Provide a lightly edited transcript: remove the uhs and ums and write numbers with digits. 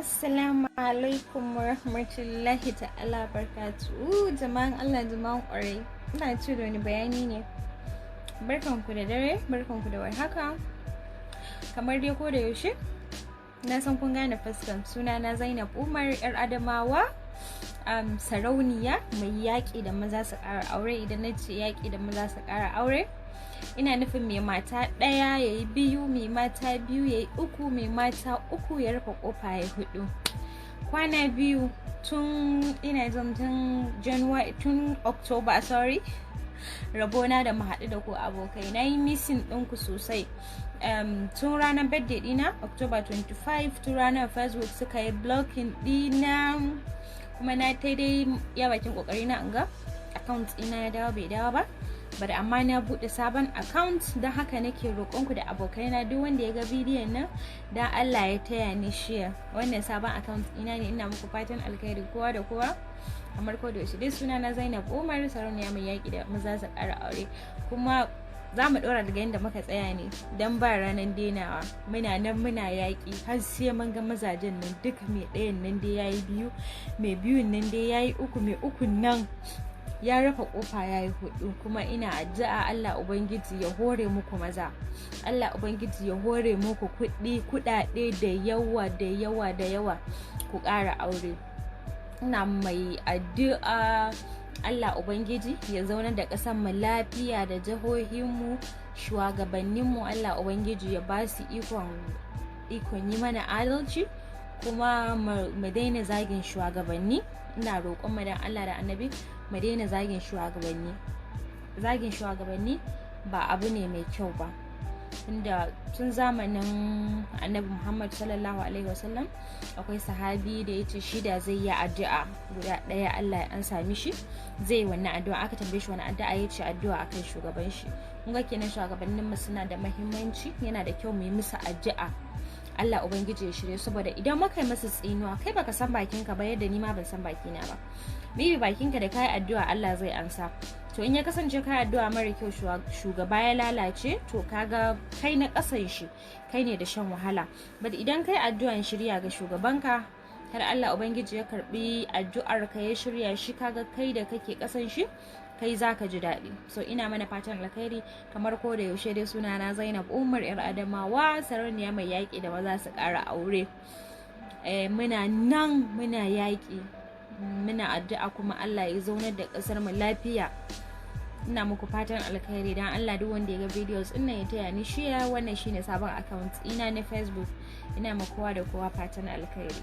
Assalamu alaikum wa rahmatullahi ta'ala barkatu. Jama'an Allah, jama'an ƙwarai. Ina ce da wani bayani ne. Barkanku da dare, barkanku da warhaka. Kamar dai ko da yaushe, na san kun gane fuskan. Suna na Zainab Umar, yar Adamawa. Sarauniya mai yaƙi da maza su ƙara aure. Idan na ce yaƙi da maza su ƙara aure, ina nufin mai mata ɗaya ya yi biyu, mai mata biyu ya yi uku, mai mata uku ya rufe ƙofa ya hudu. Kwana biyu, tun ina jin tun January, tun October, sorry, rabona da mu haɗu da ku abokai. Na yi missing ɗinku sosai. Tun ranar birthday ɗina, October 25, tun ranar Facebook suka yi blocking ɗina, kuma na ta dai ya bakin kokari na in ga account ɗina ya dawo, bai dawo ba. Bari, amma na buɗe sabon account. Don haka nake roƙonku da abokaina, duk wanda ya ga bidiyon nan, don Allah ya taya ni share. Wannan sabon account ina ne. Ina muku fatan alkhairi, kowa da kowa. Kamar ko da yaushe dai, suna na Zainab Umar, sarauniya mai yaƙi da maza su ƙara aure. Kuma za mu ɗora daga yadda muka tsaya ne, don ba ranar denawa. Muna nan muna yaƙi har sai mun ga mazajen nan duka, mai ɗayan nan dai yayi biyu, mai biyun nan dai yayi uku, mai ukun nan ya rufe kofa ya yi hudu. Kuma ina addu'a Allah Ubangiji ya hore muku maza, Allah Ubangiji ya hore muku kuɗi, kuɗaɗe da yawa da yawa da yawa, ku ƙara aure. Ina mai addu'a Allah Ubangiji ya zaunar da ƙasar mu lafiya da jihohinmu, shugabanninmu Allah Ubangiji ya ba su ikon yi mana adalci, kuma mu daina zagin shugabanni. Ina roƙon mu dan Allah da Annabi mu daina zagin shugabanni. Zagin shugabanni ba abu ne mai kyau ba, tunda tun zamanin Annabi Muhammad sallallahu alaihi wasallam akwai sahabi da ya ce shi da zai yi addu'a guda ɗaya Allah ya ansa mishi, zai yi wannan addu'a. Aka tambaye shi wani addu'a, ya ce addu'a akan shugaban shi. Kun ga kenan shugabannin mu suna da muhimmanci. Yana da kyau mu yi musu addu'a Allah Ubangiji ya shirye, saboda idan muka yi masa tsinuwa, kai baka san bakinka ba, yadda ni ma ban san bakina ba. Maybe bakinka da kai addu'a Allah zai ansa. To in ya kasance kai addu'a mara kyau, shugaba ya lalace, to kaga kai na kasan shi, kai ne da shan wahala. But idan kai addu'an shirya ga shugabanka, har Allah Ubangiji ya karbi addu'ar ka ya shirya shi, kaga kai da kake kasan shi, kai zaka ji daɗi. So ina mana fatan alkhairi. Kamar ko da yaushe dai, suna na Zainab Umar, yar Adamawa, sarauniya mai yaƙi da maza su ƙara aure. Muna nan muna yaƙi, muna addu'a, kuma Allah ya zaunar da ƙasar mu lafiya. Ina muku fatan alkhairi. Dan Allah duk wanda ya ga videos ina ya taya ni share. Wannan shine sabon account ina na Facebook. Ina ma kowa da kowa fatan alkhairi.